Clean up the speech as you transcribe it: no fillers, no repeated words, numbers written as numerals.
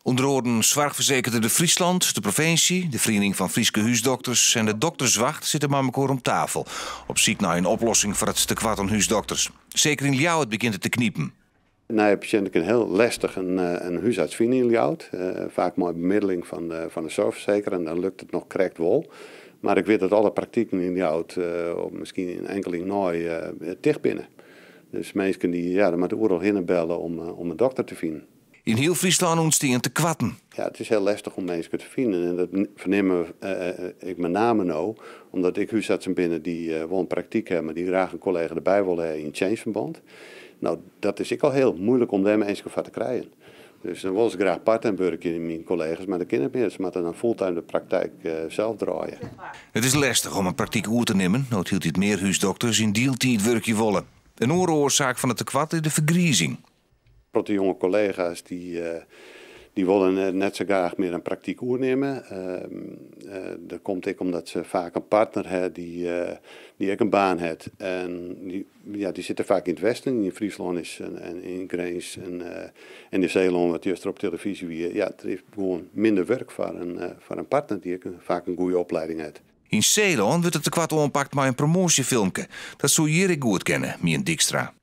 Under oaren soarchfersekerder De Friesland, de provinsje, de Feriening fan Fryske Húsdokters en de Dokterswacht sitte mei mekoar om tafel op syk nei in oplossing foar it tekoart oan húsdokters. Seker yn Ljouwert begjint it te knipen. Nije pasjinten kinne hiel lestich in húsarts fine yn Ljouwert. Faak mei bemiddeling fan de soarchfersekerder en dan lukt it noch krekt wol. Mar ik wit dat alle praktiken yn Ljouwert, of miskien in inkeling nei, ticht binne. Dus minsken dy, ja, moatte oeral hinne belle om in dokter te finen. Yn hiel Fryslân ûntstean tekoarten. Ja, it is hiel lestich om minsken te finen en dat fernimme ik mei name no, omdat ek húsartsen binne dy't wol in praktyk hawwe, mar dy't graach in kollega derby wolle hawwe yn tsjinstferbân. No, dat is ek al hiel muoilik om dêr minsken foar te krijen. Dus dan wolle se graach parttime wurkje, myn kollega's, mar dat kin net mear. Se moatte dan fulltime de praktyk sels draaie. It is lestich om in praktyk oer te nimmen, no't hieltyd mear húsdokters yn dieltiid wurkje wolle. In oare oarsaak fan it tekoart is de fergrizing. Protte jonge kollega's dy wolle net sa graach mear in praktyk oernimme. Dat komt ek omdat se faak in partner hawwe dy't ek in baan hat. En dy, ja, dy sitte faak yn it westen, yn Fryslân is en yn Grins en yn Seelân, wat juster op telefyzje wie. Ja, der is gewoan minder wurk foar in partner dy't ek faak in goede oplieding hat. Yn Seelân wurdt it tekoart oanpakt mei in promoasjefilmke. Dat soe hjir ek goed kinne, mient Dykstra.